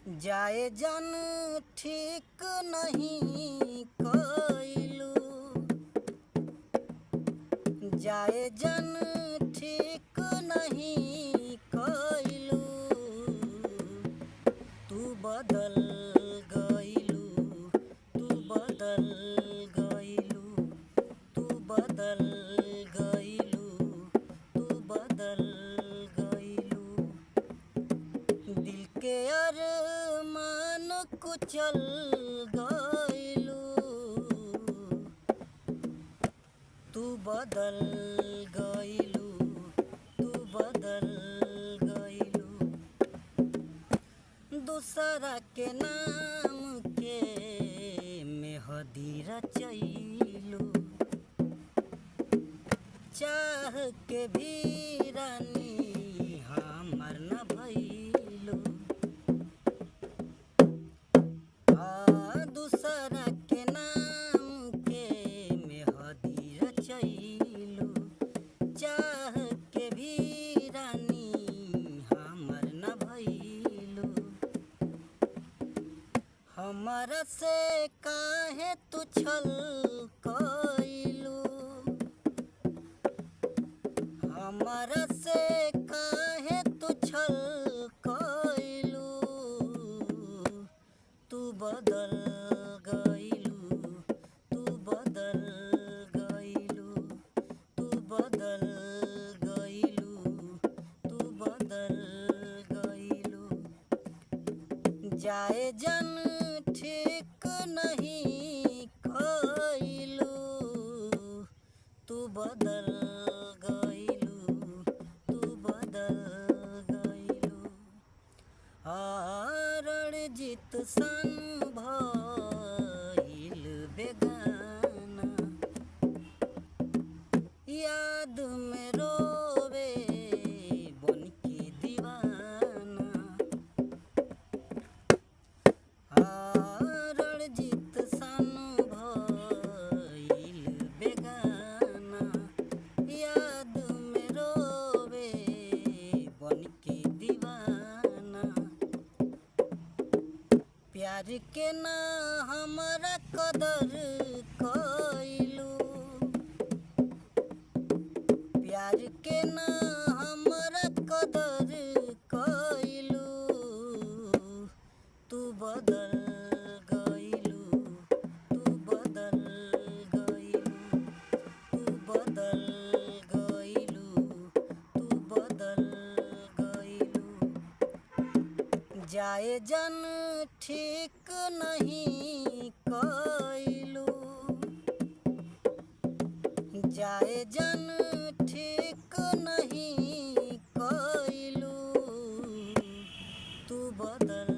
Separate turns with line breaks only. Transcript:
जाए जन ठीक नहीं कइलू, जाए जन ठीक नहीं कइलू, तू बदल गइलू, तू बदल गइलू, तू बदल गइलू, तू बदल गइलू। दिल के अरमान कुचल गइलू, तू बदल गइलू, तू बदल गइलू। दूसरा के नाम के मेहदी रचैलू, चाह के भी रानी हमर न भइलू। आ दूसरा के नाम के मेहदी रचैलू, चाह के भी रानी हमर न भइलू। हमरा से काहे तू छल कइलू, हमरा से काहे तू छल कइलू, तू बदल गइलू, तू बदल गइलू, तू बदल गइलू, तू बदल गइलू। जाए जन ठीक नहीं कइलू, तू बदल गइलू, तू बदल गइलू। आ रणजीत सन भइल बेगाना, याद में रोवे बन के दीवाना। आ रणजीत सन भइल बेगाना, याद में रोवे बन के दीवाना। प्यार के ना हमरा कदर कइलू, प्यार के ना हमरा कदर कइलू, तू बदल गइलू, तू बदल गइलू, तू बदल गइलू, तू बदल गइलू। जाए जन ठीक नहीं कइलू, जाए जन ठीक नहीं कइलू, तू बदल